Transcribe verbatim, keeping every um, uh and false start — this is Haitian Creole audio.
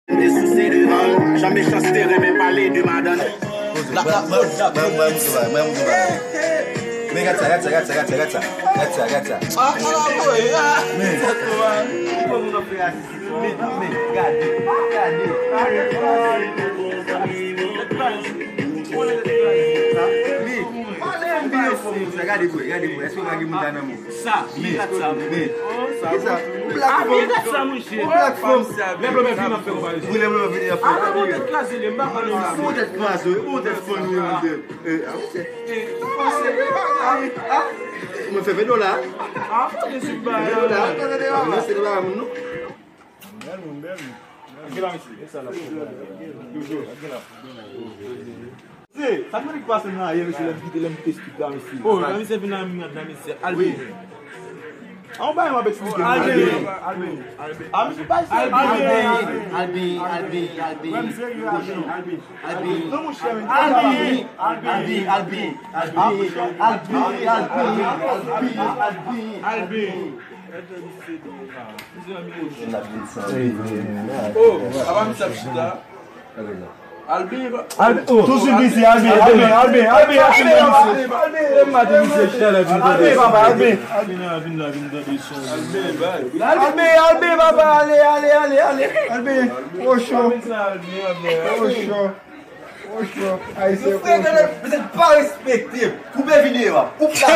Te souse devan l, jan mechanste renmen pale de madanm. Mwen, mwen, mwen, mwen, mwen, mwen. Men gad sa, gad sa, gad sa, gad sa, gad sa. Gad sa, gad sa. Men. Men, men, gade, gade. Men, gade, bro, gade, bro. Èske w pa gen mouda nan men w? Sa, men, men. Kisa? Ou blak fanm. Ou blak fanm. Lè blòmè vin ap fè konparezon. Wi, lè blòmè vin ap fè konparezon. Bon tèt kraze, bon tèt fann wi, mwen. Mwen fè ven dola. Ven dola. Mwen se de bagay moun non. Bèl moun, bèl moun. Anke la, mesye. Se, sa k mèt pase nan ayè, mesye, lè m kite, lè m kite stik la, mesye. Oh, nan misye vin nan minyòt nan misye. Albi. An ba m ap eksplike. Albi. Albi. A, misye pa Albi. Albi. Albi. Albi. Albi. Albi. Albi. Non, monchè, men. Albi. Albi. Albi. Albi. Albi. Albi. Albi. Oh, apa misye ap chita? Albi, Albi, oh. Toujou bizi, Albi, Albi, Albi, Albi, Albi, Albi, Albi, Albi, papa, Albi. Albi, Albi, Albi, papa, ale, ale, ale, ale. Albi, oh, cho. Oh, cho. Oh, cho. Ayisyen, oh, cho. Mesye pa respekte. Koupe videyo a. Koupe la.